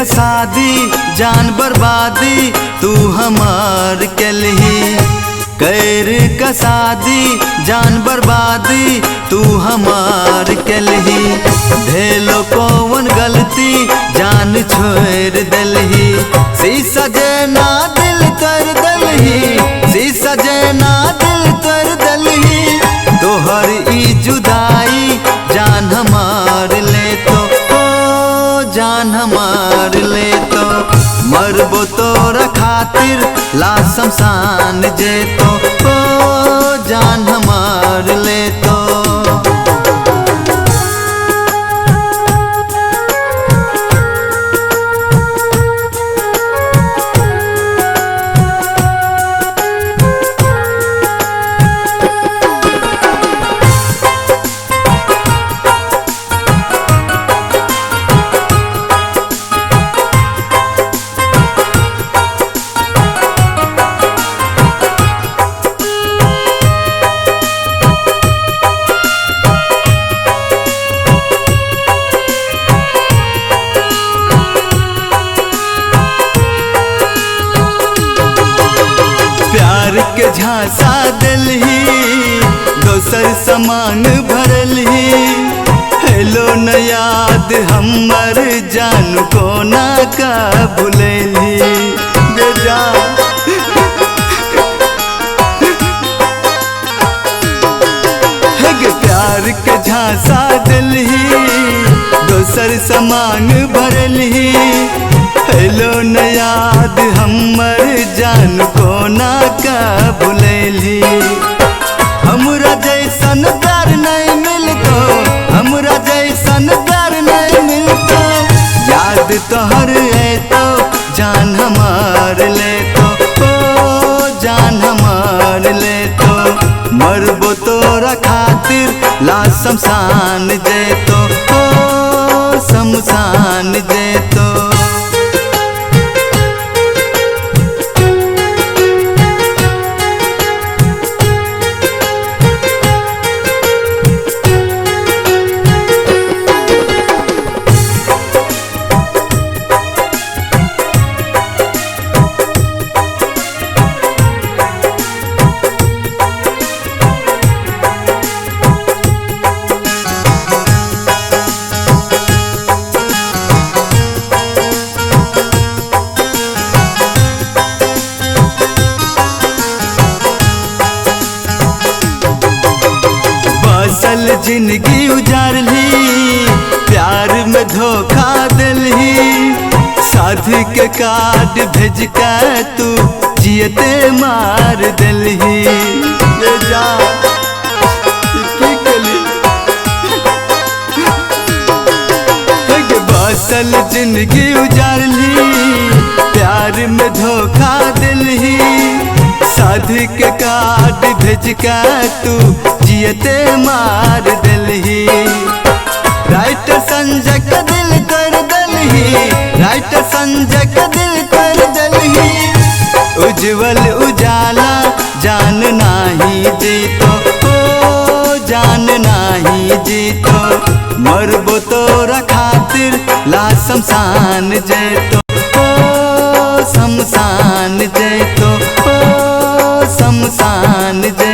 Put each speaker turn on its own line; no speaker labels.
का शादी जान बर्बादी तू हमार केलही। कैर का शादी जान बर्बादी तू हमार केलही। भेलो कौन गलती जान छोड़ देलही। शीशा जेना दिल कर देलही, शीशा जेना दिल कर देलही। तोहर ई जुदाई जान हमार ले तो, ओ जान हमार ले तो। मरबो तोरा खातिर ला शमशान जेतो, ओ जान हमार ले तो। प्यार के झांसा दिलही दोसर सामान भरलही। हेलो न याद हमर जान कोना का भुलैली। बेजा प्यार के झांसा दिलही दोसर सामान भरलही। हेलो न याद हमर जान कोना का भुलैली। हमरा जैसन प्यार नहीं मिलतो, हमरा जैसन प्यार नहीं मिलतो। याद तोहर ऐतो जान हमार ले तो, ओ जान हमार ले तो। मरबो तोरा खातिर ला शमशान जेतो, ओ शमशान जेतो। बसल जिंदगी उजारली प्यार में धोखा दिलही। साथी के कार्ड भेज के तू जियते मार दिलही। जा बसल जिंदगी उजारली प्यार में धोखा दिलही। साथी के कार्ड भेज के तू जियते मार दिलही। राइटर संजय का दिल कर दिलही, राइटर संजय का दिल कर दिलही। उज्जवल उजाला जान नाही जीतो, ओ जान नाही जीतो। मरबो तोरा खातिर ला शमशान जेतो, ओ शमशान जेतो, ओ शमशान जेतो।